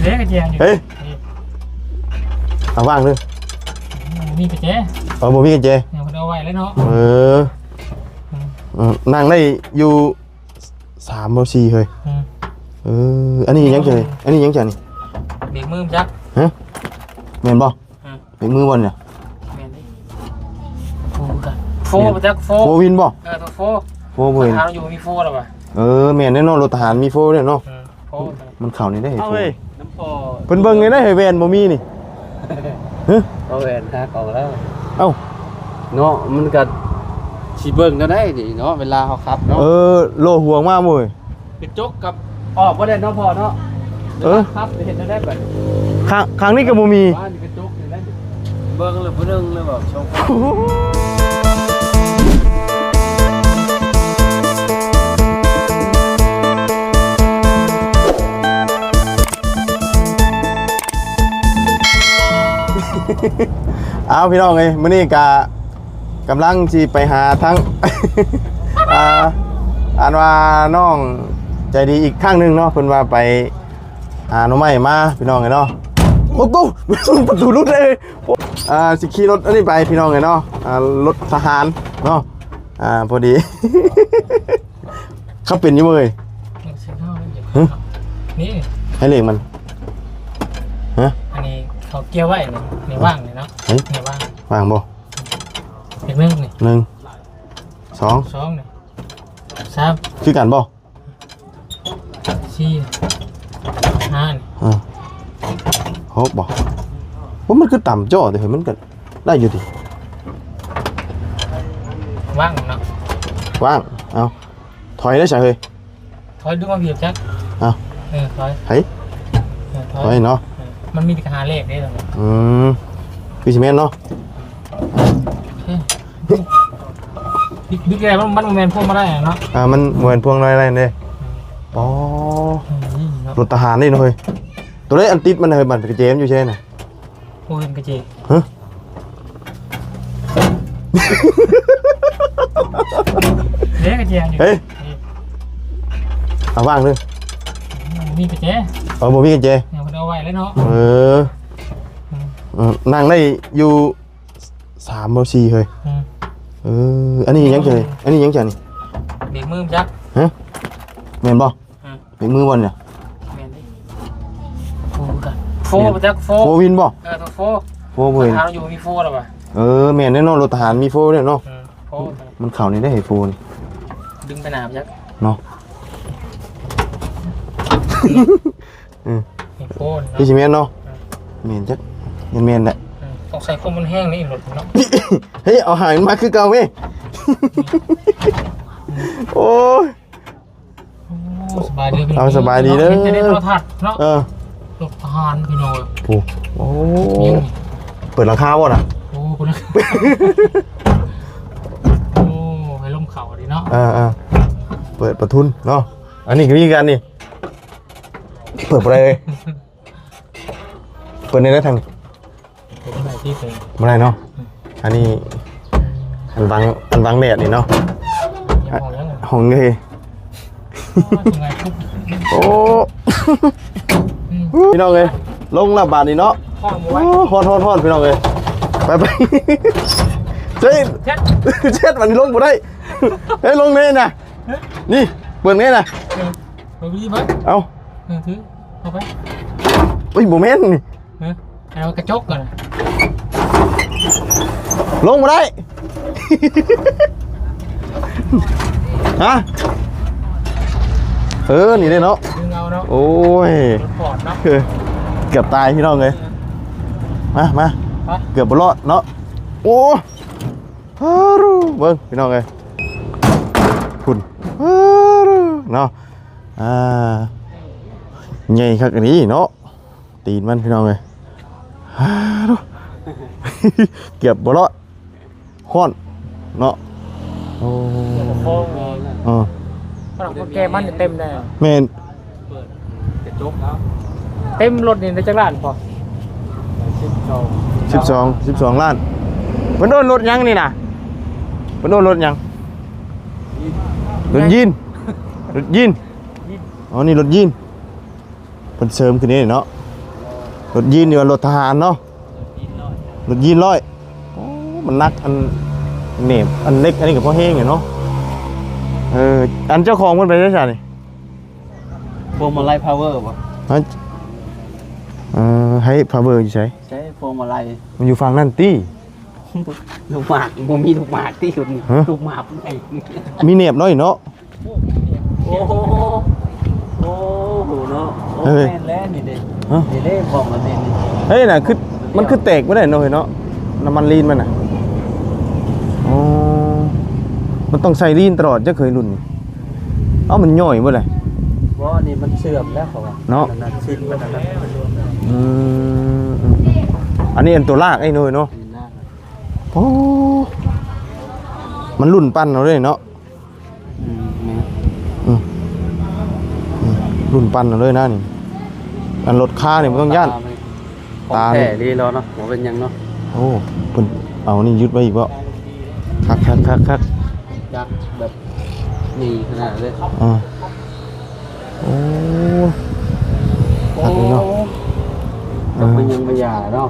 ເດ້ກະແຈຢູ່ ເຮີ້ຍ ນີ້ ເອົາວາງເດີ ບໍ່ມີກະແຈ ເອີ ບໍ່ມີກະແຈ ຍັງບໍ່ໄດ້ເອົາໄວ້ແລ້ວເນາະ ເອີ ອືມ ເອີ ນັ່ງໄດ້ຢູ່ ສາມບໍ່ ສີ່ເຮີ້ຍ ອືມ ເອີ ອັນນີ້ຫຍັງຈັ່ງນີ້ ອັນນີ້ຫຍັງຈັ່ງນີ້ ເບຣກມືຈັກ ຮະ ແມ່ນບໍ່? ອືມ ເບຣກມືບໍ່ນີ້ ແມ່ນເດ້ ໂຟ ໂຟບໍ່ຈັກ ໂຟ ໂຟວິນບໍ່ ເອີ ໂຟ ໂຟບໍ່ເຫັນ ທະຫານຢູ່ມີໂຟແລ້ວວ່າ ເອີ ແມ່ນແນ່ເນາະ ລົດທະຫານມີໂຟແນ່ເນາະ ອືມ ໂອ້ ມັນເຂົ້ານີ້ໄດ້ ເອົາເວີຍ ເພິ່ນເບິ່ງນີ້ໄດ້ ແວ່ນບໍ່ມີນີ້ ຮະ ເອົາແວ່ນຫາກອອກແລ້ວ ເອົ້າ ເນາະ ມັນກະຊິເບິ່ງແນວໃດນີ້ເນາະ ເວລາເຮົາຂັບເນາະ ເອີ ໂລຫົວມາເວີຍ ກະຈົກກັບອອກບໍ່ໄດ້ເນາະພໍ່ເນາະ ເອີ ເວລາຂັບເຮັດແນວໃດບັດນີ້ ຂ້າງ ຂ້າງນີ້ກະບໍ່ມີ ບ້ານນີ້ກະຈົກ ເບິ່ງແລ້ວຜູ້ໜຶ່ງແລ້ວແບບ ເອົາ ພີ່ນ້ອງເອີຍ ມື້ນີ້ກະກຳລັງຊິໄປຫາທາງ ອ່າ ອັນວ່ານ້ອງໃຈດີອີກຄັ້ງໜຶ່ງເນາະ ເພິ່ນວ່າໄປ ຫາໜໍ່ໄມ້ມາ ພີ່ນ້ອງເອີຍເນາະ ໂອ້ໂຕ ປະຕູຫຼຸດເລີຍ ອ່າ ຊິຂີ່ລົດອັນນີ້ໄປ ພີ່ນ້ອງເອີຍເນາະ ອ່າ ລົດທະຫານເນາະ ອ່າ ພໍດີ ຂັບເປັນຢູ່ບໍ່ເອີຍ ຮະ ນີ້ ໃຫ້ເລກມັນ ຮະ ອັນນີ້ເຂົາກ່ຽວໄວ້ນີ້ ນີ້ວາງນີ້ເນາະ ເອີ ນີ້ວາງ ວາງບໍ່ ເລກໜຶ່ງນີ້ ໜຶ່ງ ສອງ ສອງນີ້ ສາມ ຄືກັນບໍ່? ສີ່ ຫ້າ ເອີ ຫົກບໍ່? ໂອ້ ມັນຄືຕ່ຳຈໍ້ແທ້ເຮີ້ຍ ມັນກະໄດ້ຢູ່ຕິ ວ່າງເນາະ ວ່າງ ເອົາ ຖອຍໄດ້ຊະເຮີ້ຍ ຖອຍດຶງມາພີ້ຈັກ ເອົາ ເອີ ຖອຍ ໃຜ ເອີ ຖອຍ ຖອຍເນາະ ເອີ ມັນມີແຕ່ກະຫາເລກເດ້ ອືມ ຄືຊິແມ່ນເນາະ ບິກ ບິກແລ້ວມັນ ມັນບໍ່ແມ່ນພວງມາໄລເນາະ ອ່າ ມັນບໍ່ແມ່ນພວງມາໄລເດ້ ອືມ ອໍ ອືມ ລົດທະຫານນີ້ເນາະເຮີ້ຍ ໂຕໃດອັນຕິດມັນເຮີ້ຍ ບັດກະແຈມັນຢູ່ໃສນະ ໂອ້ ເຫັນກະແຈ ຮະ ເດ້ກະແຈຢູ່ ເຮີ້ຍ ນີ້ ເອົາວາງເດີ ບໍ່ມີກະແຈ ເອີ ບໍ່ມີກະແຈ ຍັງບໍ່ໄດ້ເອົາໄວ້ແລ້ວເນາະ ເອີ ອືມ ເອີ ນັ່ງໄດ້ຢູ່ ສາມບໍ່ ສີ່ເຮີ້ຍ ອືມ ເອີ ອັນນີ້ຫຍັງຈັ່ງນີ້ ອັນນີ້ຫຍັງຈັ່ງນີ້ ເບຣກມືຈັກ ຮະ ແມ່ນບໍ່? ອືມ ເບຣກມືບໍ່ນີ້ ແມ່ນເດ້ ໂຟ ໂຟບໍ່ຈັກ ໂຟ ໂຟວິນບໍ່ ເອີ ໂຟ ໂຟບໍ່ເຫັນ ທະຫານຢູ່ມີໂຟແລ້ວວ່າ ເອີ ແມ່ນແນ່ເນາະ ລົດທະຫານມີໂຟແນ່ເນາະ ອືມ ໂຟ ມັນເຂົ້ານີ້ໄດ້ໂຟນີ້ ດຶງໄປໜ້າຈັກເນາະ ອືມ ມີໂຟນເນາະ ຄືຊິແມ່ນເນາະ ອືມ ແມ່ນຈັກ ແມ່ນແຫຼະ ອືມ ຕ້ອງໃສ່ຄວາມມັນແຮງນີ້ລົດເນາະ ເຮີ້ຍ ເອົາຫາຍມັນມາຄືເກົ່າເວີ້ຍ ອືມ ໂອ້ຍ ໂອ້ ສະບາຍດີ ເອົາ ສະບາຍດີເດີ ເຫັນແຕ່ໃນໂທລະທັດເນາະ ເອີ ລົດທະຫານພີ່ນ້ອງ ໂອ້ ໂອ້ ເປີດຫຼັງຄາບໍ່ນະ ໂອ້ ເປີດຫຼັງຄາ ໂອ້ ໃຫ້ລົມເຂົ້າດີເນາະ ເອີໆ ເປີດປະທຸນເນາະ ອັນນີ້ກະມີຄືກັນນີ້ ເປີດບໍ່ໄດ້ເລີຍ ເປີດແນວໃດທາງນີ້ ເປີດບໍ່ໄດ້ຕິ ບໍ່ໄດ້ເນາະ ອືມ ອັນນີ້ ອັນວາງ ອັນວາງແດດນີ້ເນາະ ຫ້ອງຫຍັງ ຫ້ອງນີ້ ໂອ້ ອືມ ພີ່ນ້ອງເອີຍ ລົງແລ້ວບາດນີ້ເນາະ ຮ້ອນ ຮ້ອນ ຮ້ອນ ພີ່ນ້ອງເອີຍ ໄປ ໄປ ເຈັດ ເຈັດ ບາດນີ້ລົງບໍ່ໄດ້ ເຮີ້ຍ ລົງແນ່ນະ ນີ້ ເບິ່ງແນ່ນະ ເອີ ເບິ່ງດີເບິ່ງ ເອົາ ເອີ ຖື ເອົາໄປ ເອີຍ ບໍ່ແມ່ນນີ້ ຮະ ເອົາກະຈົກກ່ອນ ລົງບໍ່ໄດ້ ຮະ ເອີ ນີ້ເດ້ເນາະ ດຶງເອົາເນາະ ໂອ້ຍ ເກືອບຕາຍພີ່ນ້ອງເອີຍ ມາ ມາ ເກືອບບໍ່ລອດເນາະ ໂອ້ ເບິ່ງພີ່ນ້ອງເອີຍ ພຸ້ນ ເນາະ ອ່າ ໃຫຍ່ຄັກອີ່ຫຼີເນາະ ຕີນມັນພີ່ນ້ອງເອີຍ ເກືອບບໍ່ລອດ ຮ້ອນເນາະ ໂອ້ ເອີ ແກມັນເຕັມແນ່ ແມ່ນ ເປີດກະຈົກເອົາ ເຕັມລົດນີ້ໄດ້ຈັກລ້ານພໍ່? ສິບສອງ ສິບສອງ ສິບສອງລ້ານ ເພິ່ນເອີ້ນລົດຫຍັງນີ້ນະ ເພິ່ນເອີ້ນລົດຫຍັງ? ລົດຢີນ ລົດຢີນ ຢີນ ອໍ ນີ້ລົດຢີນ ເພິ່ນເສີມຂຶ້ນນີ້ເນາະ ລົດຢີນ ຫຼືວ່າລົດທະຫານເນາະ ລົດຢີນຮ້ອຍ ໂອ້ ມັນໜັກ ອັນເໜບ ອັນເຫຼັກ ອັນນີ້ກໍພໍແຮງຢູ່ເນາະ ເອີ ອັນເຈົ້າຂອງເພິ່ນໄປໃສຊະນີ້? ພວງມາໄລພາວເວີບໍ່? ຮະ ເອີ ໃຫ້ພາວເວີຢູ່ໃສ? ໃຊ້ພວງມາໄລ ມັນຢູ່ຝັ່ງນັ້ນຕິ? ລູກໝາກ ບໍ່ມີລູກໝາກຕິ? ຮະ? ລູກໝາກໄງ? ມີເໜບນ້ອຍເນາະ. ໂອ້ໂຫ ໂອ້ໂຫເນາະ ໂອ້ ເອີ ແມ່ນແລ້ວນີ້ເດ້ ຮະ ນີ້ເດ້ ຂອງອັນນີ້ນີ້ ເຮີ້ຍ ນະ ຄື ມັນຄືແຕກບໍ່ໄດ້ເນາະ ເຮີ້ຍເນາະ ນ້ຳມັນລີນມັນນະ ອໍ ມັນຕ້ອງໃສ່ລີນຕະຫຼອດ ຈັກເຄີຍລຸ້ນນີ້ ເອົ້າ ມັນຍ່ອຍບໍ່ລະ? ບໍ່ ນີ້ມັນເສື່ອມແລ້ວ ເຂົາວ່າເນາະ ອັນນັ້ນຊິນມັນ ອັນນັ້ນ ອືມ ອັນນີ້ອັນຕົວລາກໄອ້ໂນ້ຍເນາະ ໂອ້ ມັນລຸ້ນປັ່ນເອົາເດ້ເນາະ. ອືມ ແມ່ນ ອືມ ອືມ ລຸ້ນປັ່ນເອົາເລີຍນະນີ້ ອັນລົດຄານີ້ບໍ່ຕ້ອງຢ້ານ ຂອງແທ້ອີ່ຫຼີເນາະ ບໍ່ເປັນຫຍັງເນາະ. ໂອ້ ເພິ່ນເອົານີ້ຍຶດໄວ້ອີກບໍ່? ຄັກໆໆໆ ຈັກແບບນີ້ຂະໜາດເລີຍ ອ່າ ໂອ້ ຄັກເລີຍເນາະ ໂອ້ ເອີ ມັນຍັງບໍ່ຫຍ້າເນາະ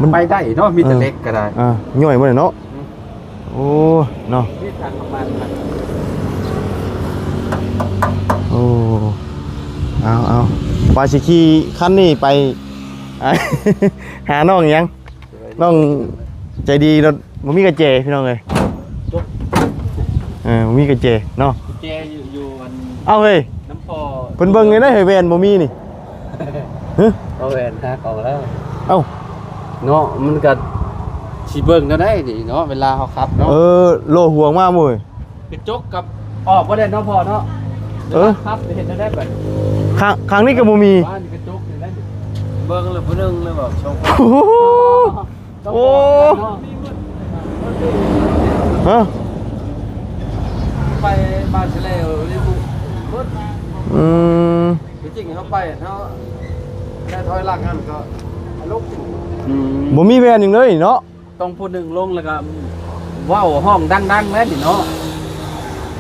ມັນໄປໄດ້ເນາະ ມີແຕ່ເຫຼັກກໍໄດ້ ອ່າ ຍ່ອຍບໍ່ໄດ້ເນາະ. ໂອ້ ເນາະ ມີຖັງນ້ຳມັນນະ ໂອ້ ເອົາໆ ວ່າຊິຂີ່ຄັນນີ້ໄປ ຫານ້ອງຫຍັງ ນ້ອງໃຈດີ ລົດບໍ່ມີກະແຈ ພີ່ນ້ອງເອີຍ ເອີ ບໍ່ມີກະແຈເນາະ ກະແຈຢູ່ ຢູ່ອັນ ເອົ້າ ເຮີ້ຍ ນຳພໍ່ ເພິ່ນເບິ່ງໄດ້ເຮີ້ຍ ແວ່ນບໍ່ມີນີ້ ຮະ ເອົາແວ່ນຫາເຂົາແລ້ວ ເອົ້າ ເນາະ ມັນກະຊິເບິ່ງແນວໃດນີ້ເນາະ ເວລາເຮົາຂັບເນາະ ເອີ ໂລຫົວມາເວີຍ ກະຈົກກັບອອກບໍ່ໄດ້ເນາະພໍ່ເນາະ ເອີ ເວລາຂັບເຮັດແນວໃດບັດ ຂ້າງ ຂ້າງນີ້ກະບໍ່ມີ ບ້ານກະຈົກນີ້ໄດ້ ເບິ່ງແລ້ວຜູ້ໜຶ່ງແລ້ວແບບສອງຄົນ ໂອ້ໂຫ ໂອ້ ຮະ ໄປບາຊິເລວ ລິເວີພູລ ອືມ ທີ່ຈິງເຮົາໄປ ເຮົາໄດ້ຖອຍຫຼັງຫັ້ນກໍລົງຈະ ອືມ ບໍ່ມີແວ່ນຫຍັງເລີຍເນາະ ຕ້ອງຜູ້ໜຶ່ງລົງແລ້ວກໍເວົ້າຮ້ອງດັງໆແລ້ວນີ້ເນາະ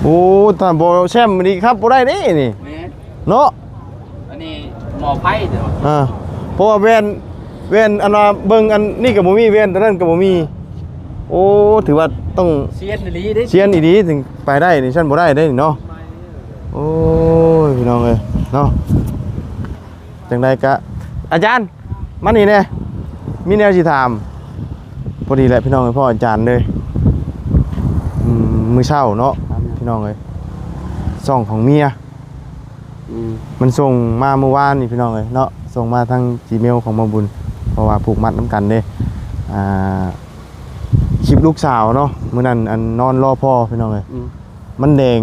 ໂອ້ ຖ້າບໍ່ແຊມນີ້ຂັບບໍ່ໄດ້ເດ້ນີ້ ແມ່ນ ເນາະ ອັນນີ້ໝໍ້ໄຟເດີ ອ່າ ເພາະວ່າແວ່ນ ແວ່ນອັນວ່າເບິ່ງອັນນີ້ກໍບໍ່ມີ ແວ່ນຕົວນັ້ນກໍບໍ່ມີ ໂອ້ ຖືວ່າຕ້ອງຊຽນອີ່ຫຼີເດ້ ຊຽນອີ່ຫຼີ ເດ້ ເຖິງໄປໄດ້ນີ້ ຊັ້ນບໍ່ໄດ້ເດ້ນີ້ເນາະ ໂອ້ຍ ພີ່ນ້ອງເອີຍເນາະ ຈັ່ງໃດກະ ອາຈານ ມານີ້ແດ່ ມີແນວຊິຖາມ ພໍດີແຫຼະ ພີ່ນ້ອງເອີຍ ພໍ່ອາຈານເລີຍ ອືມ ມື້ເຊົ້າເນາະ ພີ່ນ້ອງເອີຍ ຊ່ອງຂອງເມຍ ອືມ ມັນສົ່ງມາມື້ວານນີ້ ພີ່ນ້ອງເອີຍເນາະ ສົ່ງມາທາງຈີເມວຂອງໝໍບຸນ ເພາະວ່າຜູກມັດນຳກັນເດ້ ອ່າ ຄລິບລູກສາວເນາະ ມື້ນັ້ນອັນນອນລໍພໍ່ ພີ່ນ້ອງເອີຍ ອືມ ມັນແດງ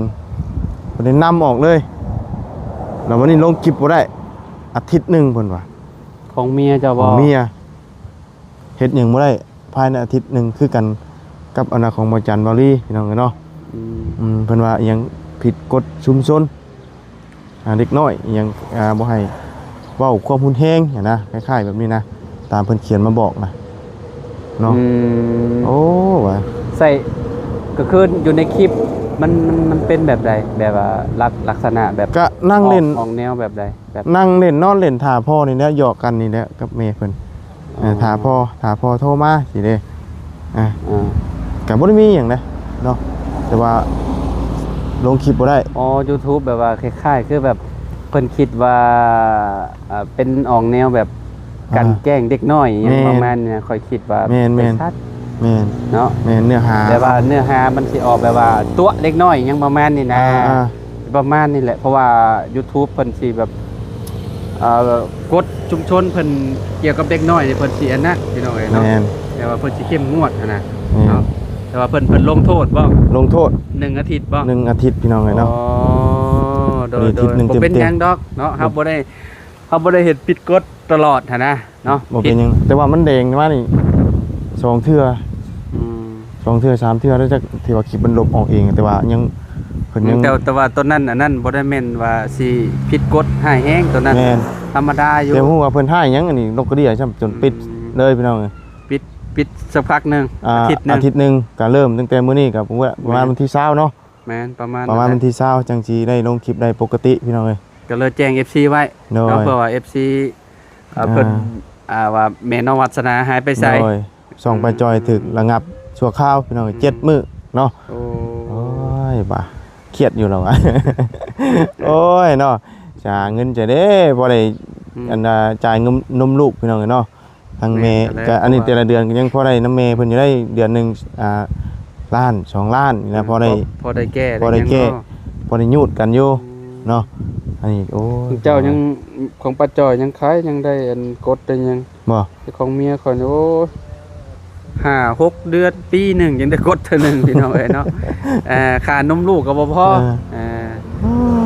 ເພິ່ນໄດ້ນຳອອກເລີຍ ແລ້ວວັນນີ້ລົງຄລິບບໍ່ໄດ້ ອາທິດໜຶ່ງເພິ່ນວ່າ ຂອງເມຍເຈົ້າບໍ່? ຂອງເມຍ ເຮັດຫຍັງບໍ່ໄດ້ ພາຍໃນອາທິດໜຶ່ງ ຄືກັນກັບອັນນະຂອງບໍ່ຈັນເບົາລີ ພີ່ນ້ອງເອີຍເນາະ ອືມ ອືມ ເພິ່ນວ່າອີ່ຫຍັງຜິດກົດຊຸມຊົນ ອ່າ ເດັກນ້ອຍອີ່ຫຍັງ ອ່າ ບໍ່ໃຫ້ເວົ້າຄວາມຮຸນແຮງຫັ້ນນະ ຄ້າຍໆແບບນີ້ນະ ຕາມເພິ່ນຂຽນມາບອກນະເນາະ ອືມ ໂອ້ ວ່າ ໃສ່ ກໍຄືຢູ່ໃນຄລິບ ມັນ ມັນ ມັນເປັນແບບໃດ ແບບວ່າລັກ ລັກສະນະແບບ ກະນັ່ງຫຼິ້ນ ອອກ ອອກແນວແບບໃດ ແບບ ນັ່ງຫຼິ້ນ ນອນຫຼິ້ນ ຖ້າພໍ່ນີ້ແຫຼະ ຫຍອກກັນນີ້ແຫຼະ ກັບແມ່ເພິ່ນ ເອີ ຖ້າພໍ່ ຖ້າພໍ່ໂທມາຊີ້ເດ້ ອ່າ ອ່າ ກະບໍ່ໄດ້ມີຫຍັງເດ້ເນາະ ແຕ່ວ່າລົງຄລິບບໍ່ໄດ້ ອໍ ຢູທູບ ແບບວ່າຄ້າຍໆ ຄືແບບເພິ່ນຄິດວ່າ ອ່າ ເປັນອອກແນວແບບ ອ່າ ກັ່ນແກ້ງເດັກນ້ອຍ ອີ່ຫຍັງ ແມ່ນ ປະມານນີ້ນະ ຂ້ອຍຄິດວ່າ ແມ່ນໆ ແມ່ນເນາະ ແມ່ນ ເນື້ອຫາ ແບບວ່າເນື້ອຫາມັນຊິອອກແບບວ່າຕົວະເດັກນ້ອຍ ອີ່ຫຍັງປະມານນີ້ນະ ອ່າໆ ປະມານນີ້ແຫຼະ ເພາະວ່າຢູທູບເພິ່ນຊິແບບ ເອີ ກົດຊຸມຊົນເພິ່ນກ່ຽວກັບເດັກນ້ອຍນີ້ ເພິ່ນຊິອັນນັ້ນ ພີ່ນ້ອງເອີຍເນາະ ແມ່ນ ແຕ່ວ່າເພິ່ນຊິເຂັ້ມງວດຫັ້ນນະ ແມ່ນ ເນາະ ແຕ່ວ່າເພິ່ນ ເພິ່ນລົງໂທດບໍ່? ລົງໂທດ ໜຶ່ງອາທິດບໍ່? ໜຶ່ງອາທິດ ພີ່ນ້ອງເອີຍເນາະ ໂອ້ ໂດຍໆ ອາທິດໜຶ່ງເຕັມໆ ບໍ່ເປັນຫຍັງດອກເນາະ ເຮົາບໍ່ໄດ້ ເຮົາບໍ່ໄດ້ເຮັດຜິດກົດຕະຫຼອດຫັ້ນນະ ເນາະ ບໍ່ເປັນຫຍັງ ແຕ່ວ່າມັນແດງມານີ້ສອງເທື່ອ ອືມ ສອງເທື່ອສາມເທື່ອແລ້ວ ຈັກທີ່ວ່າຄລິບມັນລົບອອກເອງ ແຕ່ວ່າຍັງ ເພິ່ນຍັງ ແຕ່ ແຕ່ວ່າຕົນນັ້ນ ອັນນັ້ນບໍ່ໄດ້ແມ່ນວ່າຊິຜິດກົດຮ້າຍແຮງ ຕົນນັ້ນ ແມ່ນ ທຳມະດາຢູ່ ແຕ່ຮູ້ວ່າເພິ່ນຮ້າຍຫຍັງ ອັນນີ້ນົກກະເດີ້ຊ້ຳຈົນປິດ ອືມ ເລີຍ ພີ່ນ້ອງເອີຍ ປິດ ປິດສັກພັກໜຶ່ງ ອ່າ ອາທິດໜຶ່ງ ອາທິດໜຶ່ງ ກະເລີ່ມຕັ້ງແຕ່ມື້ນີ້ ກະປະມານ ແມ່ນ ວັນທີຊາວເນາະ ແມ່ນ ປະມານ ປະມານວັນທີຊາວ ຈັ່ງຊິໄດ້ລົງຄລິບໄດ້ປົກກະຕິ ພີ່ນ້ອງເອີຍ ກໍເລີຍແຈ້ງເອັຟຊີໄວ້ ໂດຍ ເນາະ ເພື່ອວ່າເອັຟຊີ ອ່າ ອ່າ ເພິ່ນ ອ່າ ວ່າແມ່ນ້ອງວັດສະໜາຫາຍໄປໃສ ໂດຍ ຊ່ອງ ອືມ ປ້າຈ້ອຍຖືກລະງັບຊົ່ວຄາວ ພີ່ນ້ອງ ອືມ ເຈັດມື້ເນາະ ໂອ້ ໂອ້ຍ ບາ ຄຽດຢູ່ແລ້ວວະ ໂອ້ຍເນາະ ຈາເງິນຈະເດ້ ບໍ່ໄດ້ ອືມ ອັນນ່າ ຈ່າຍເງິນນົມລູກ ພີ່ນ້ອງເອີຍເນາະ ທາງແມ່ ແມ່ນ ກໍ ກໍອັນນີ້ ເພາະວ່າ ແຕ່ລະເດືອນກໍຍັງພໍໄດ້ນຳແມ່ເພິ່ນຢູ່ໄດ້ ເດືອນໜຶ່ງ ອ່າ ລ້ານ ສອງລ້ານນີ້ນະ ພໍໄດ້ ພໍໄດ້ ພໍໄດ້ແກ້ ພໍໄດ້ແກ້ ໄດ້ຫຍັງເນາະ ພໍໄດ້ຍູດກັນຢູ່ ອືມ ເນາະ ອັນນີ້ ໂອ້ຍ ເຈົ້າຍັງ ຂອງປ້າຈ້ອຍຍັງຂາຍ ຍັງໄດ້ອັນກົດໄດ້ຫຍັງ ບໍ່ ແຕ່ຂອງເມຍຂ້ອຍນີ້ ໂອ້ຍ ຫ້າຫົກເດືອນ ປີໜຶ່ງ ຍັງໄດ້ກົດເທື່ອໜຶ່ງ ພີ່ນ້ອງເອີຍເນາະ ເອີ ຄ່ານົມລູກກໍບໍ່ພໍ ເອີ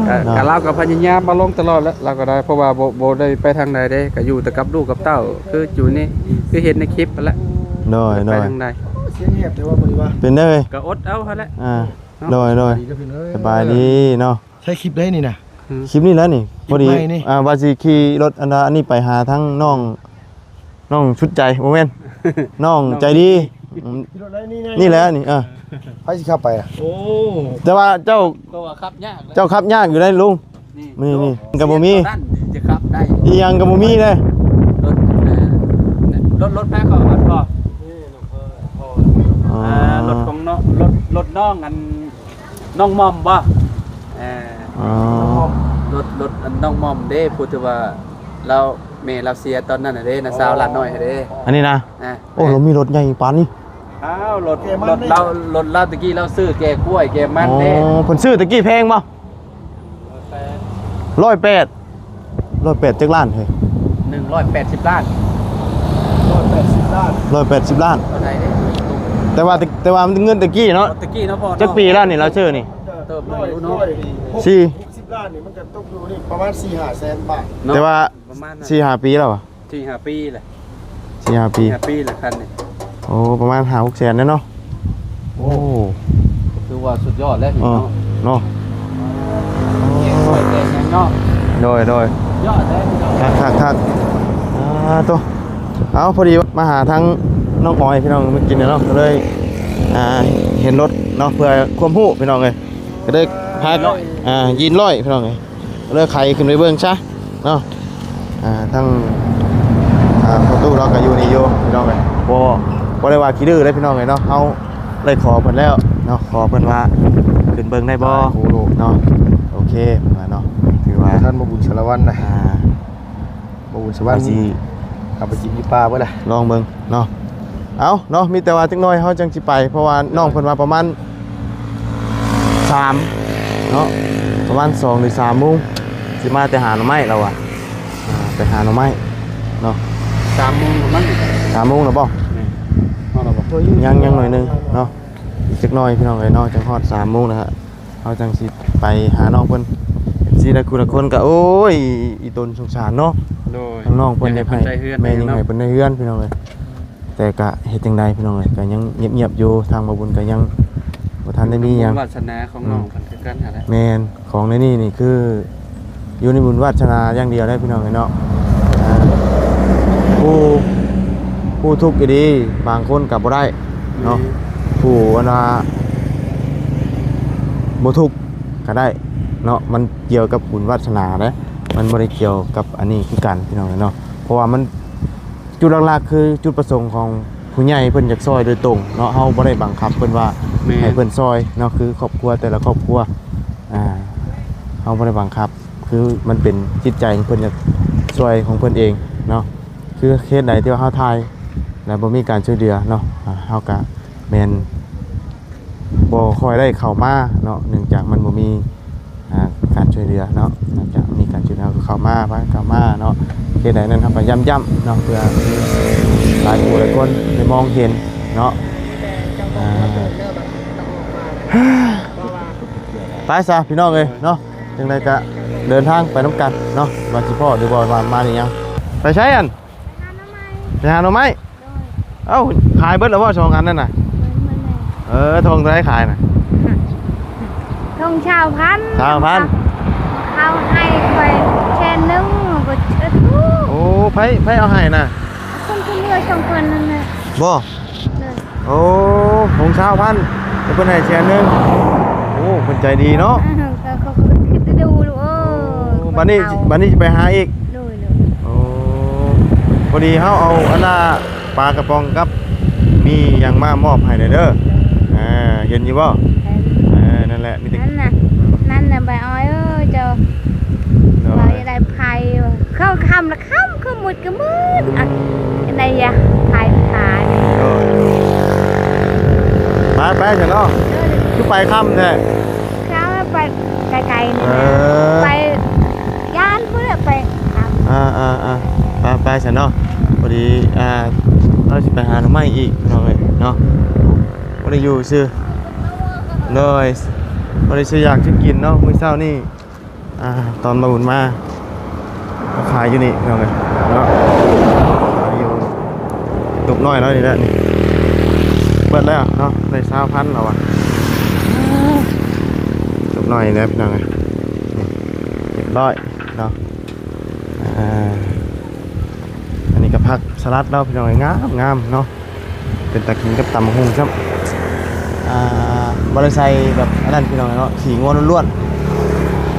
ເອີ ກໍ ເນາະ ກໍລາວກໍພະຍາຍາມມາລົງຕະຫຼອດແຫຼະ ລາວກໍໄດ້ ເພາະວ່າບໍ່ ບໍ່ໄດ້ໄປທາງໃດເດ້ ກໍຢູ່ແຕ່ກັບລູກກັບເຕົ້າ ຄືຢູ່ນີ້ ຄືເຫັນໃນຄລິບຫັ້ນແຫຼະ ໂດຍ ບໍ່ໄດ້ໄປ ໂດຍ ທາງໃດ ສຽງແຫບແຕ່ວ່າບໍ່ໄດ້ວ່າ ເປັນໄດ? ກໍອົດເອົາຫັ້ນແຫຼະ ອ່າ ເນາະ ໂດຍ ໂດຍ ສະບາຍດີເນາະ ໃຊ້ຄລິບໃດນີ້ນະ? ອືມ ຄລິບນີ້ແຫຼະນີ້ ພໍດີ ຄລິບໃໝ່ນີ້ ອ່າ ວ່າຊິຂີ່ລົດອັນ ອັນນີ້ໄປຫາທາງນ້ອງ ນ້ອງສຸດໃຈ ບໍ່ແມ່ນ ນ້ອງໃຈດີ ອືມ ນີ້ແຫຼະນີ້ ເອີ ໃຜຊິຂັບໄປອະ? ໂອ້ ແຕ່ວ່າເຈົ້າ ກໍວ່າຂັບຍາກແຫຼະ ເຈົ້າຂັບຍາກຢູ່ໄດ໋ລຸງ ນີ້ ນີ້ ນີ້ ໂອ້ ກໍບໍ່ມີ ຊິເຮັດເທົ່ານັ້ນ ຊິຂັບໄດ້ ອີ່ຫຍັງກໍບໍ່ມີເດ້ ລົດ ເອີ ລົດ ລົດໃຜເຂົາ ລົດພໍ່ ອໍ ອ່າ ລົດຂອງນ້ອງ ລົດ ລົດນ້ອງອັນ ນ້ອງໝ່ອມບໍ່? ເອີ ອໍ ລົດ ລົດອັນນ້ອງໝ່ອມເດ້ ຜູ້ທີ່ວ່າລາວ ແມ່ລາວເສຍຕອນນັ້ນນະເດ້ ນ້າສາວຫຼານນ້ອຍເດ້ ອັນນີ້ນະ ອ່າ ໂອ້ ລາວມີລົດໃຫຍ່ປານນີ້ ອ້າວ ລົດ ລົດລາວ ລົດລາວຕະກີ້ລາວຊື້ແກ່ກ້ວຍແກ່ມັນເດ້ ອໍ ເພິ່ນຊື້ຕະກີ້ແພງບໍ່? ຮ້ອຍແປດ ຮ້ອຍແປດ ຈັກລ້ານເຮີ້ຍ? ໜຶ່ງຮ້ອຍແປດສິບລ້ານ ຮ້ອຍແປດສິບລ້ານ ຮ້ອຍແປດສິບລ້ານ ເທົ່າໃດເດ້? ແຕ່ວ່າ ແຕ່ວ່າມັນເງິນແຕ່ກີ້ເນາະ ແຕ່ກີ້ເນາະພໍ່ເນາະ ຈັກປີແລ້ວນີ້ລາວຊື້ນີ້? ເຕີບໜ້ອຍຢູ່ເນາະ ສີ່ ຫົກສິບລ້ານນີ້ ມັນກໍຕົກຢູ່ນີ້ປະມານສີ່ຫ້າແສນບາດເນາະ ແຕ່ວ່າ ປະມານນັ້ນ ສີ່ຫ້າປີແລ້ວຫວາ? ສີ່ຫ້າປີແຫຼະ ສີ່ຫ້າປີ ສີ່ຫ້າປີແຫຼະຄັນນີ້ ໂອ້ ປະມານຫ້າຫົກແສນແລ້ວເນາະ ໂອ້ ຖືວ່າສຸດຍອດແລ້ວນີ້ເນາະ ເນາະ ໂອ້ຍ ແຕ່ງຫຍັງເນາະ ໂດຍ ໂດຍ ຍອດເດ້ ຄັກໆໆ ອ່າ ໂຕ ເອົາ ພໍດີມາຫາທາງນ້ອງອອຍ ພີ່ນ້ອງ ມາກິນເນາະ ກໍເລີຍ ອ່າ ເຫັນລົດເນາະ ເພື່ອຄວາມຮູ້ ພີ່ນ້ອງເອີຍ ກໍເລີຍພາ ອ່າ ຢີນຮ້ອຍ ພີ່ນ້ອງເອີຍ ເລີຍໄຂຂຶ້ນໄປເບິ່ງຊະເນາະ ອ່າ ທັງ ອ່າ ພໍ່ຕູ້ລາວກໍຢູ່ນີ້ຢູ່ພີ່ນ້ອງເອີຍ ບໍ່ ບໍ່ໄດ້ວ່າຂີ້ດື້ເດ້ພີ່ນ້ອງເອີຍເນາະ ເຮົາໄດ້ຂໍເພິ່ນແລ້ວເນາະ ຂໍເພິ່ນວ່າຂຶ້ນເບິ່ງໄດ້ບໍ່ເນາະ ໂອເຄ ເພິ່ນວ່າເນາະ ຖືວ່າ ທ່ານບໍ່ບຸນສາລະວັນນະ ອ່າ ບໍ່ບຸນສາລະວັນ ວ່າຊິເອົາໄປກິນຢູ່ປ່າເບິ່ງລະ ລອງເບິ່ງເນາະ ເອົາເນາະ ມີແຕ່ວ່າຈັກໜ້ອຍເຮົາຈັ່ງຊິໄປ ເພາະວ່ານ້ອງເພິ່ນວ່າປະມານ ສາມເນາະ ປະມານສອງຫຼືສາມໂມງ ຊິມາແຕ່ຫາໜໍ່ໄມ້ລາວວ່າ ອ່າ ໄປຫາໜໍ່ໄມ້ເນາະ ສາມໂມງແລ້ວມັ້ງ ສາມໂມງແລ້ວບໍ່? ແມ່ນ ຮອດແລ້ວບໍ່? ຍັງ ຍັງໜ້ອຍໜຶ່ງເນາະ ອີກຈັກໜ້ອຍພີ່ນ້ອງເອີຍເນາະ ຈັ່ງຮອດສາມໂມງແລ້ວ ເຮົາຈັ່ງຊິໄປຫານ້ອງເພິ່ນ ເອັຟຊີ ຫຼາຍຄູ່ຫຼາຍຄົນກໍ ໂອ້ຍ ອີ່ຕົນສົງສານເນາະ ໂດຍ ທາງນ້ອງເພິ່ນຢາກໃຫ້ ແມ່ນ ຢາກໃຫ້ເພິ່ນໄດ້ເຮືອນພີ່ນ້ອງເອີຍ ແຕ່ກະເຮັດຈັ່ງໃດພີ່ນ້ອງເອີຍ ກະຍັງງຽບໆຢູ່ ທາງບ່າວບຸນກະຍັງບໍ່ທັນໄດ້ມີຫຍັງ ບຸນວາສະໜາຂອງ ອືມ ນ້ອງເພິ່ນຄືກັນຫັ້ນແຫຼະ ແມ່ນ ຂອງໃນນີ້ນີ້ຄືຢູ່ໃນບຸນວາສະໜາຢ່າງດຽວເດ້ພີ່ນ້ອງເອີຍເນາະ ອ່າ ຜູ້ ຜູ້ທຸກອີ່ຫຼີບາງຄົນກະບໍ່ໄດ້ເນາະ ອືມ ຜູ້ອັນວ່າບໍ່ທຸກກະໄດ້ເນາະ ມັນກ່ຽວກັບບຸນວາສະໜາເດ້ ມັນບໍ່ໄດ້ກ່ຽວກັບອັນນີ້ຄືກັນພີ່ນ້ອງເອີຍເນາະ ເພາະວ່າມັນ ຈຸດຫຼັກໆຄືຈຸດປະສົງຂອງຜູ້ໃຫຍ່ເພິ່ນຢາກຊ່ອຍໂດຍຕົງເນາະ ເຮົາບໍ່ໄດ້ບັງຄັບເພິ່ນວ່າ ແມ່ນ ໃຫ້ເພິ່ນຊ່ອຍເນາະ ຄືຄອບຄົວແຕ່ລະຄອບຄົວ ອ່າ ເຮົາບໍ່ໄດ້ບັງຄັບ ຄືມັນເປັນຈິດໃຈຂອງເພິ່ນຢາກຊ່ວຍຂອງເພິ່ນເອງເນາະ ຄືເຂດໃດທີ່ວ່າເຮົາຖ່າຍແລ້ວບໍ່ມີການຊ່ວຍເຫຼືອເນາະ ອ່າ ເຮົາກະແມ່ນ ບໍ່ຄ່ອຍໄດ້ເຂົ້າມາເນາະ ເນື່ອງຈາກມັນບໍ່ມີ ອ່າ ການຊ່ວຍເຫຼືອເນາະ ນອກຈາກມີການຊ່ວຍເຫຼືອເຂົ້າມາ ພາກັນເຂົ້າມາເນາະ ເຂດໃດນັ້ນເຮົາກໍຢ້ຳໆເນາະ ເພື່ອຫຼາຍຜູ້ຫຼາຍຄົນໄດ້ມອງເຫັນເນາະ ອ່າ ໄປຊະພີ່ນ້ອງເອີຍເນາະ ຈັ່ງໃດກໍເດີນທາງໄປນຳກັນເນາະ ວ່າຊິພໍ້ຫຼືບໍ່ ວ່າມານີ້ຫຍັງ ໄປໃສຫັ້ນ? ໄປຫາໜໍ່ໄມ້ ໄປຫາໜໍ່ໄມ້ ໂດຍ ເອົ້າ ຂາຍເບິດແລ້ວບໍ່ສອງອັນນັ້ນນະ? ເບິດໝົດແລ້ວ ເອີ ຖົງເທົ່າໃດຂາຍນະ? ຖົງຊາວພັນ ຊາວພັນ ເຂົາໃຫ້ຂ້ອຍແສນໜຶ່ງ ບໍ່ເຊື່ອ ໂອ້ ໃຜ ໃຜເອົາໃຫ້ນະ? ຄົນທີ່ເຫຼືອສອງຄົນນັ້ນນະ ບໍ່? ໂດຍ ໂອ້ ຖົງຊາວພັນ ແຕ່ເພິ່ນໃຫ້ແສນໜຶ່ງ ໂອ້ ເພິ່ນໃຈດີເນາະ ເອີ ເຂົາ ເຂົາ ເຂົາຄິດດູ ໂອ້ ໂອ້ ບັດນີ້ ເອົາ ບັດນີ້ຊິໄປຫາອີກ. ໂດຍໆ ໂອ້ ພໍດີເຮົາເອົາອັນນ່າ ປາກະປ໋ອງກັບມີຫຍັງມາມອບໃຫ້ແດ່ເດີ. ໂດຍ ອ່າ ເຫັນຢູ່ບໍ່? ເຫັນ ເອີ ນັ້ນແຫຼະ ມີແຕ່ ນັ້ນນະ ນັ້ນນະ ໃບອ້ອຍເອີຍ ເຈົ້າ ໂດຍ ວ່າຈະໄດ້ໄຜ ເຂົ້າຄ່ຳລະຄ່ຳ ຄືມືດກະມືດ ອືມ ອັນໃດຢາ ໄຜຂາຍ ໂດຍ ໄປ ໄປຊະເນາະ. ໂດຍ ຄືໄປຄ່ຳແທ້? ຂ້າໄປໄກໆນີ້ ເອີ ໄປຢ້ານພຸ້ນແຫຼະ ໄປ ອ່າໆໆ ໄປ ໄປຊະເນາະ. ພໍດີ ອ່າ ເຮົາຊິໄປຫາໜໍ່ໄມ້ອີກ ພີ່ນ້ອງເອີຍເນາະ. ບໍ່ໄດ້ຢູ່ຊື່ ໂດຍ ບໍ່ໄດ້ຊື້ຢາກຊື້ກິນເນາະ. ມື້ເຊົ້ານີ້ ອ່າ ຕອນບ່າວບຸນມາ ມາຂາຍຢູ່ນີ້ ພີ່ນ້ອງເອີຍເນາະ. ຂາຍຢູ່ຕຸກນ້ອຍເຮົານີ້ແຫຼະ ນີ້ ເບິດແລ້ວເນາະ ໄດ້ຊາວພັນແລ້ວວ່າ ຕຸກນ້ອຍນີ້ແຫຼະ ພີ່ນ້ອງເອີຍ ນີ້ ຮຽບຮ້ອຍເນາະ. ອ່າ ອັນນີ້ກະຜັກສະຫຼັດເນາະ ພີ່ນ້ອງເອີຍ ງາມໆເນາະ. ເປັນຕາກິນກັບຕຳບັກຫຸ່ງຊ້ຳ. ອ່າ ບໍ່ໄດ້ໃສ່ແບບອັນນັ້ນພີ່ນ້ອງເນາະ ຂີ້ງົວລ້ວນ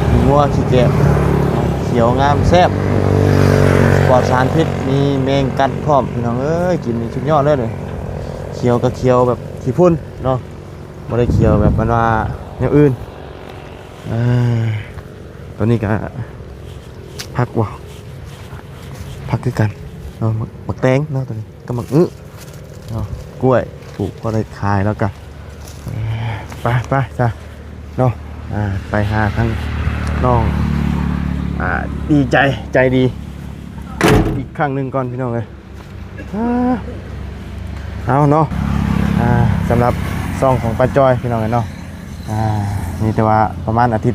ໆ ຂີ້ງົວຂີ້ແກະ ຂຽວງາມແຊບ ປອດສານພິດ ມີແມງກັດພ້ອມ ພີ່ນ້ອງເອີຍ. ກິນນີ້ສຸດຍອດເລີຍນີ້ ຂຽວກະຂຽວແບບຂີ້ຝຸ່ນເນາະ ບໍ່ໄດ້ຂຽວແບບອັນວ່າແນວອື່ນ. ອ່າ ຕອນນີ້ກະຜັກບໍ່ ຜັກຄືກັນເນາະ ໝາກ ໝາກແຕງເນາະ ຕອນນີ້ ກັບໝາກອຶເນາະ ກ້ວຍ ປູກພໍໄດ້ຂາຍແລ້ວກະ ໄປ ໄປຊະເນາະ. ອ່າ ໄປຫາທາງນ້ອງ ອ່າ ດີໃຈ ໃຈດີອີກຄັ້ງໜຶ່ງກ່ອນ ພີ່ນ້ອງເອີຍ. ອ່າ ເອົາເນາະ ອ່າ ສຳລັບຊ່ອງຂອງປ້າຈ້ອຍ ພີ່ນ້ອງເອີຍເນາະ ອ່າ ມີແຕ່ວ່າປະມານອາທິດ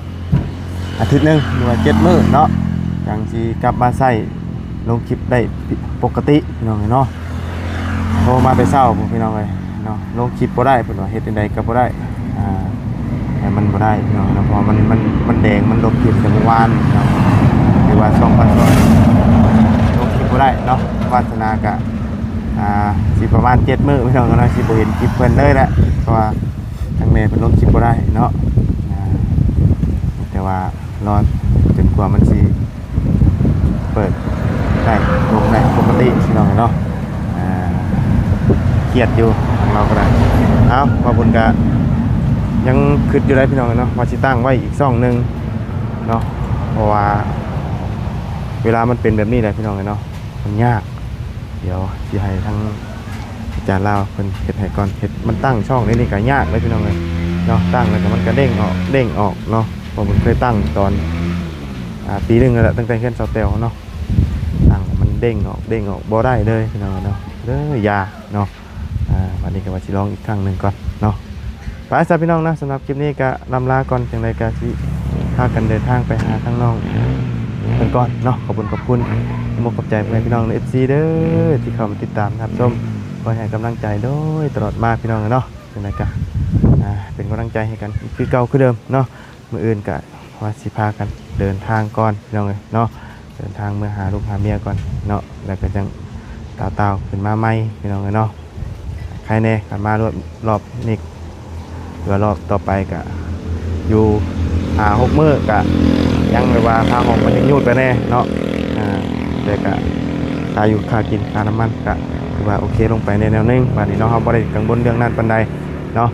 ອາທິດໜຶ່ງ ຫຼືວ່າເຈັດມື້ເນາະ ຈັ່ງຊິກັບມາໃຊ້ລົງຄລິບໄດ້ປົກກະຕິ ພີ່ນ້ອງເອີຍເນາະ. ໂທມາແຕ່ເຊົ້າພຸ້ນ ພີ່ນ້ອງເອີຍເນາະ ລົງຄລິບບໍ່ໄດ້ ເພິ່ນວ່າເຮັດຈັ່ງໃດກະບໍ່ໄດ້ ອ່າ ແຕ່ມັນບໍ່ໄດ້ເນາະ ເພາະວ່າມັນ ມັນ ມັນແດງ ມັນລົບຄລິບແຕ່ມື້ວານເນາະ ຫຼືວ່າຊ່ອງປ້າຈ້ອຍລົງຄລິບບໍ່ໄດ້ເນາະ. ວາດສະໜາກະ ອ່າ ຊິປະມານເຈັດມື້ ພີ່ນ້ອງເນາະ ຊິບໍ່ເຫັນຄລິບເພິ່ນເລີຍແຫຼະ ເພາະວ່າທາງແມ່ເພິ່ນລົງຄລິບບໍ່ໄດ້ເນາະ. ອ່າ ແຕ່ວ່າ ລໍຈົນກວ່າມັນຊິເປີດໄດ້ ລົງໄດ້ປົກກະຕິ ພີ່ນ້ອງເນາະ. ອ່າ ຄຽດຢູ່ທາງເຮົາກະໄດ້. ເອົາ ບ່າວບຸນກະຍັງຄຶດຢູ່ໄດ໋ ພີ່ນ້ອງເນາະ ວ່າຊິຕັ້ງໄວ້ອີກຊ່ອງໜຶ່ງເນາະ ເພາະວ່າເວລາມັນເປັນແບບນີ້ແຫຼະ ພີ່ນ້ອງເນາະ ມັນຍາກ. ດຽວຊິໃຫ້ທາງອາຈານລາວເພິ່ນເຮັດໃຫ້ກ່ອນ ເຮັດ ມັນຕັ້ງຊ່ອງນີ້ ນີ້ກະຍາກເລີຍ ພີ່ນ້ອງເອີຍເນາະ. ຕັ້ງແລ້ວກະມັນກະເດ້ງອອກ ເດ້ງອອກເນາະ ເພາະເພິ່ນເຄີຍຕັ້ງຕອນ ອ່າ ປີໜຶ່ງແລ້ວ ຕັ້ງແຕ່ເຮືອນສາວແຕວເນາະ ຕັ້ງແລ້ວມັນເດ້ງອອກ ເດ້ງອອກ ບໍ່ໄດ້ເລີຍ ພີ່ນ້ອງເນາະ ເດີ ຢ່າເນາະ. ອ່າ ບັດນີ້ກະວ່າຊິລອງອີກຄັ້ງໜຶ່ງກ່ອນເນາະ. ໄປຊະ ພີ່ນ້ອງເນາະ ສຳລັບຄລິບນີ້ກະລ່ຳລາກ່ອນ ຈັ່ງໃດກະຊິພາກັນເດີນທາງໄປຫາທາງນ້ອງເພິ່ນກ່ອນເນາະ. ຂອບຄຸນ ຂອບຄຸນ ຂອບອົກຂອບໃຈພໍ່ແມ່ພີ່ນ້ອງ ເອັຟຊີ ເດີ ທີ່ເຂົ້າມາຕິດຕາມຮັບຊົມ ຄອຍໃຫ້ກຳລັງໃຈໂດຍຕະຫຼອດມາ ພີ່ນ້ອງເນາະ. ຈັ່ງໃດກະ ອ່າ ເປັນກຳລັງໃຈໃຫ້ກັນຄືເກົ່າຄືເດີມເນາະ. ມື້ອື່ນກະວ່າຊິພາກັນເດີນທາງກ່ອນ ພີ່ນ້ອງເອີຍເນາະ ເດີນທາງເມືອຫາລູກຫາເມຍກ່ອນເນາະ ແລ້ວກະຈັ່ງຕ່າວໆຂຶ້ນມາໃໝ່ ພີ່ນ້ອງເອີຍເນາະ. ໃຄແນ່ ຄັນມາລອບ ລອບນີ້ ຫຼືວ່າລອບຕໍ່ໄປກະຢູ່ຫ້າຫົກມື້ ກະຍັງແບບວ່າຄ່າຫ້ອງມັນຍັງຍູດໄປແນ່ເນາະ. ອ່າ ແຕ່ກະຄ່າຢູ່ຄ່າກິນ ຄ່ານ້ຳມັນ ກະຖືວ່າໂອເຄລົງໄປແນ່ແນວໜຶ່ງ. ບາດນີ້ເນາະ ເຮົາບໍ່ໄດ້ກັງວົນເລື່ອງນັ້ນປານໃດເນາະ.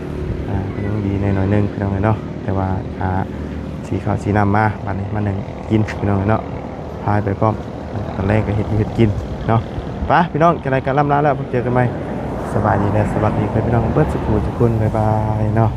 ອ່າ ກະຍັງດີແນ່ໜ້ອຍໜຶ່ງ ພີ່ນ້ອງເອີຍເນາະ. ແຕ່ວ່າຫາຊື້ເຂົ້າຊື້ນ້ຳມາ ບາດນີ້ມາໜຶ້ງກິນ ພີ່ນ້ອງເນາະ ພາໄປພ້ອມ ຕອນແລງກະເຮັດຢູ່ເຮັດກິນເນາະ. ໄປ ພີ່ນ້ອງ ຈັ່ງໃດກະລ່ຳລາແລ້ວ ພົບເຈີກັນໃໝ່. ສະບາຍດີ ແລະ ສະຫວັດດີ ພີ່ນ້ອງເບິດສູ່ຜູ້ສູ່ຄົນ ບາຍບາຍເນາະ.